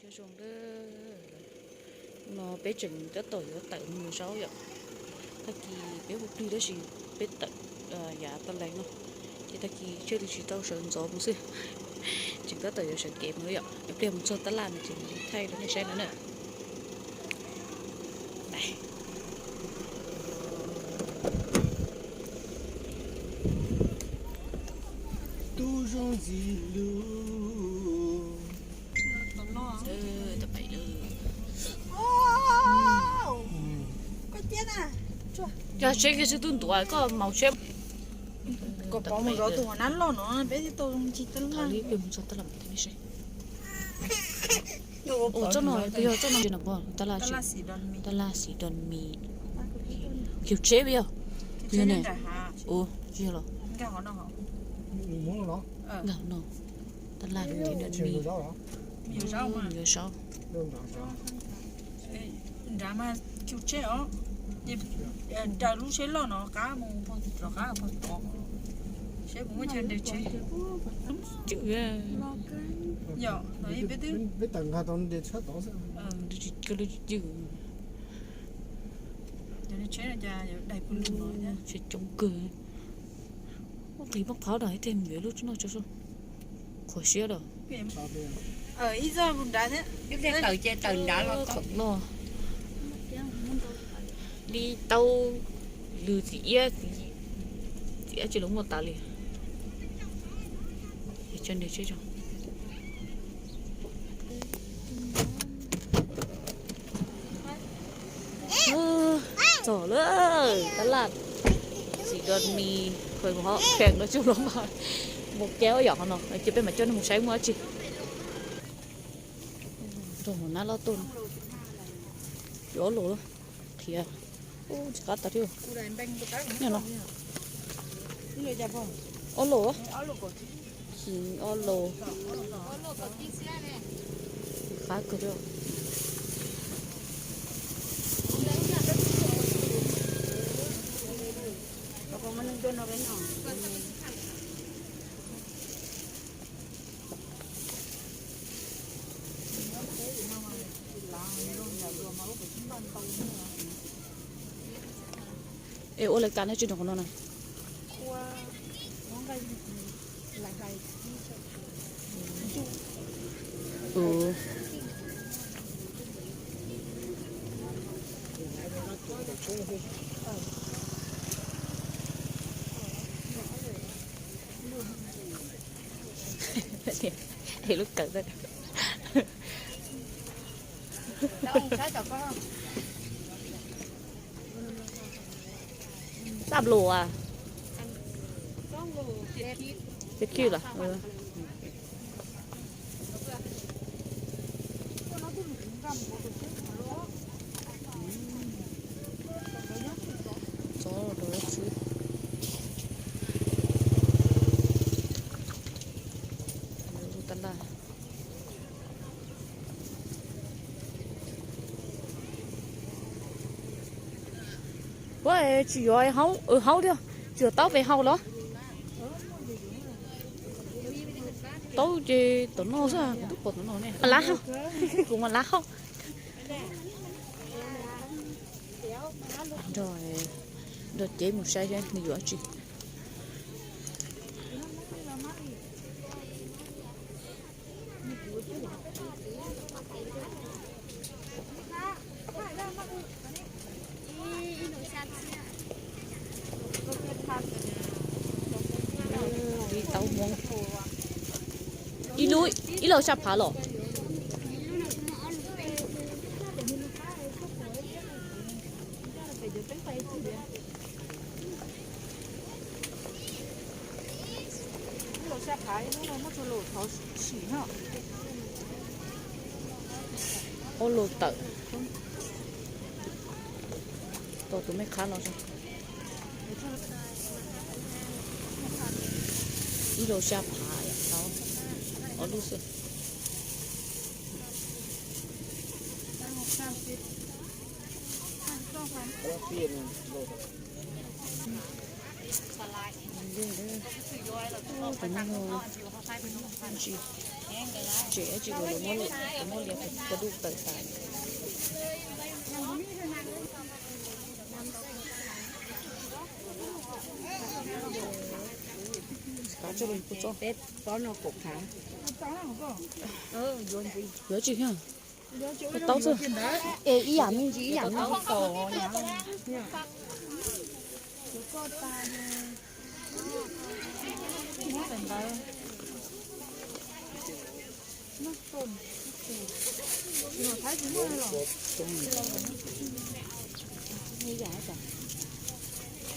Zoo, no peb tseem tab tom yuav tawm mus zaub yom. Tag kis peb hu plig tab sis peb tawm yav tau lees no, ces tag kis thiaj li tsis tau sawv ntxov mus xwb. Tseem tab tom yuav sawv kev mus yom, ib pliag mus txog tab laj no ces mam li thaij rau nej saib no na. Tub zoo ntxiv lug. Yog seb kiag xwb tub ntuav koj maus seb. Kom pov mus zov tus hua nab loj no peb thiaj tau zoo ncig tab laj. Ua tsob no, yog tsob no no, tab laj, tab laj Sidon mis, kiv tsheb yog, yog ne, tsis yog los, nkag no, tab laj Sidon mis, yuav zaub. Nrad mas kiv tsheb os, ces raws lub tsheb loj no qab mus rov qab pog tod, seb puas muaj chaw nres tsheb. Cwm, yog no peb twb, peb tawm nkag tau nres tsheb tod xwb. Cwm, tsheb coob kawg. Muab qis muab qhov dam ib teg mus yuav lub tsob no tso, qhuav siab lawm. Li tau lwm txiv iab, txiv iab tsis los muaj tas li. Txog lawm tab laj Sidon mis, kheev no tsuj los mas mus kev yom no, ces peb mam coj nej mus saib muaj dab tsi. Rau hauv nab loj tuaj, yuav ob lus, qhiav, tsis qab tas thiab. No, ob lus, ob lus, qab kawg thiab. Es ua li cas nej tsis nrog qhov no na? Es lub kawm, dab lus, peb khij lawm. Txob rau xwb. Lub tab laj. Puab tsis yuav haub, haub thiab, tsis yuav taub pem haus los? Taub ces tom no xwb, kuv twb pom tom no ne. Mas lab hau, kuv mas lab hau. Nrog cev mus saib seb nws yuav dab tsi. Ib lub, ib lub xya phav los? Ob lus tawm, tau tus mej qhab no. Ib lus xya phav, ob lub xwb. Tus no ntsis, Tsev tsis ua lawv muab lias, lawv muab lias ua dub tawm tas. Kav tsij los kuv tso. Yuav tsis, taub xwb. Es ib yam me ntsis ib yam me ntsis.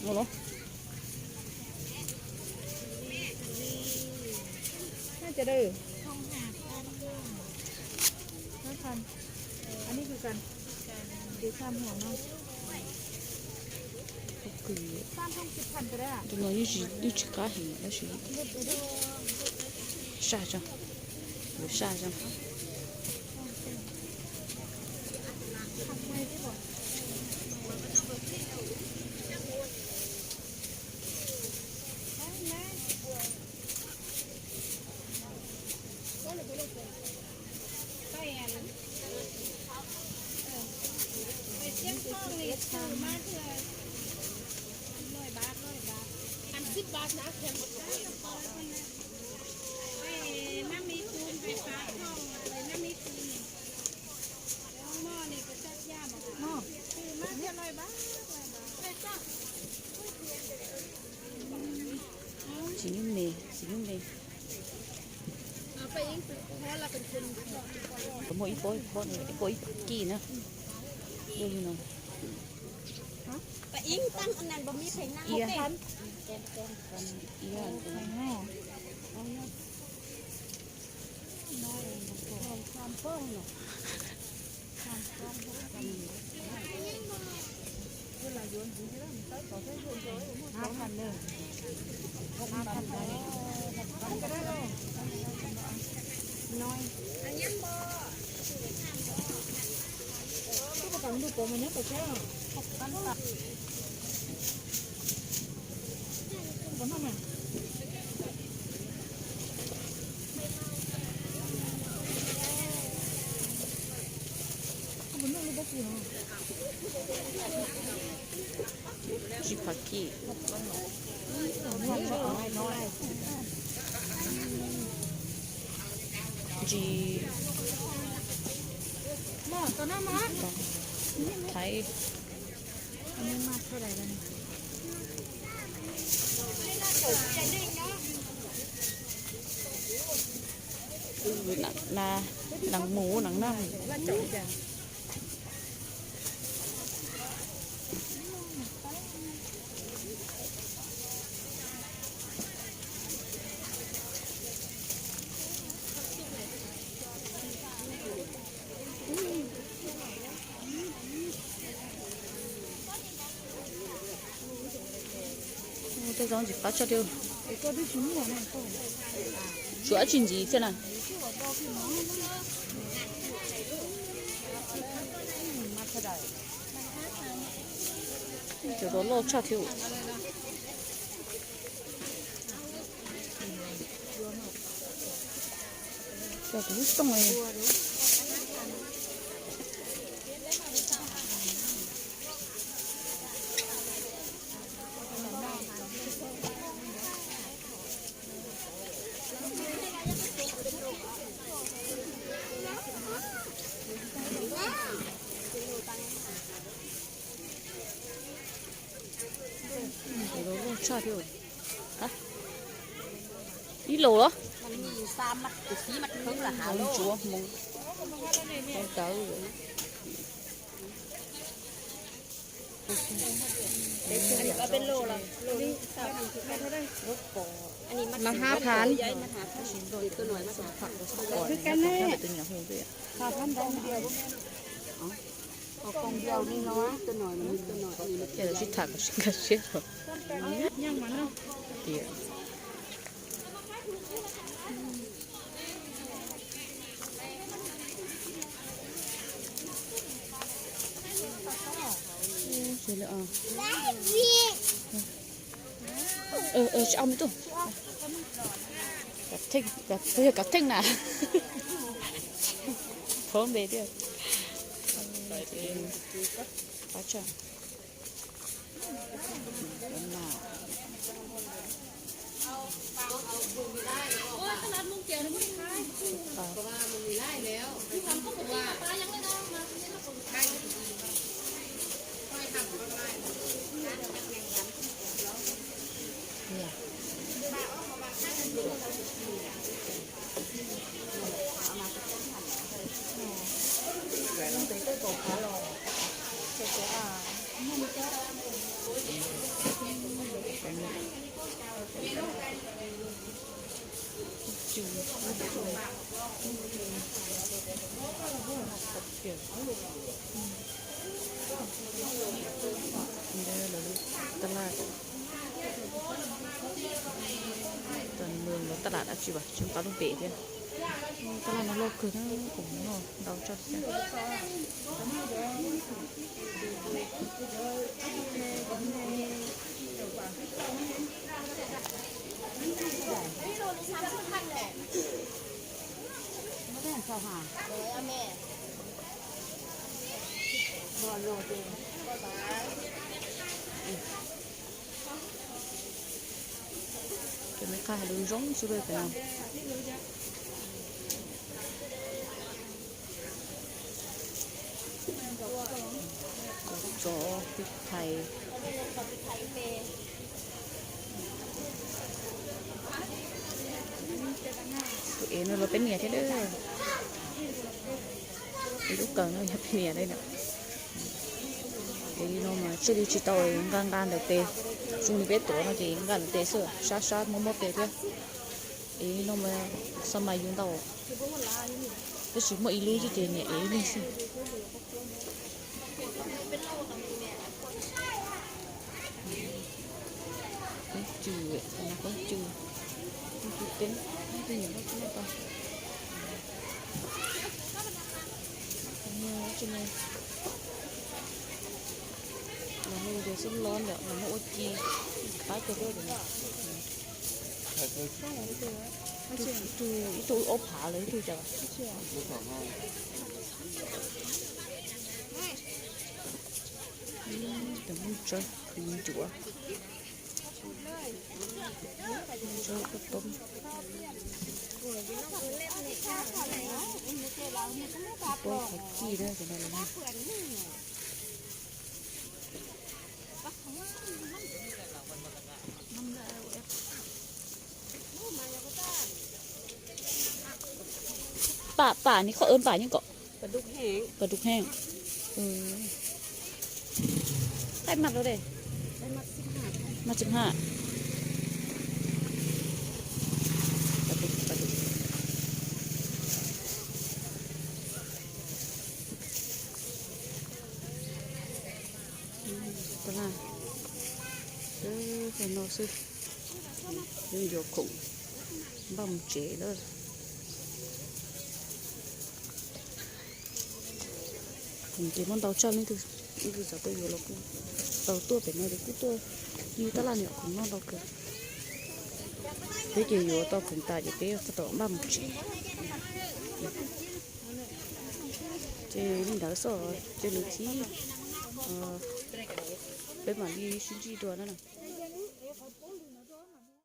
Ua los. Anib kws kas, ces xam hua no. Tus no yeej tsis qab heev tab sis saj tso, yuav saj tso. Txiv nyuj me, txiv nyuj me. Muaj ib pob, ib pob, ib pob ib kis na. Ua li no. Ia, ia. Tsis phav kis. Ntsis thaiv. Nas mus nas nag. Tej zaub ntxim qab tshaj li. Tshuav dab tsi ntxiv thiab na? Cov loj tshaj thiab. Cov kuv lub tooj li. Loj tshaj thiab. Ib los los. Ntsuav hmoov tawv. Mas hab phav. Ces lawv sib tham kom sib nkag siab. Tias tsis au me tuaj. Theej, yog kav theej na. Phob npe thiab. Pab tsam. Tab laj, tab laj dab tsi as, tsis paub lub npe thiab. Tab laj no loj kawg na, kuv noj ntau tshaj thiab. Cov me qaj hais lus zoo xwb na. Tsov, pib thais. Tus ev no los peb niam thiab. Tus lub kawm no yog peb niam li na. Es li no mas tsiaj li tsis tau, nqa nqa ntawm tes, zoo li peb tuav no ces nqa ntawm tes xwb, sab sab muab muab pem thiab. Es li no mas xa mas yus ntau, tab sis muaj ib lub xwb ces niam ev ib leeg xwb. Qoob cw, qoob cw, qoob cw teeb, qoob cw nyuam noj tau. Los mus ces xub lob ntawm los muab ua ci, qab kiag thiab. Ib tug, ib tug ob phav lawm ib tug cas. Cov muj tsawb khwv ncuav, muj tsawb koj toob, pob qhov cij na, cov no los. Pam, pam ni koj, pam nyob kom, pam dug heev. Qaib mas los de, mas tsis ha. Tab laj, no xwb, yuav khoom npaj mus tsev lawm. Khoom ces muaj ntau tshaj, leej twg xav tuaj yuav los kuj tau tuaj pem no ces kuj tuaj. Yus tab laj niam khoom noj ntau kawg. Peb ces yuav tau khoom tas ces peb tau npaj mus tsev. Ces li ntawd xwb, ces lwm txhij peb mam li sib ntsib dua na.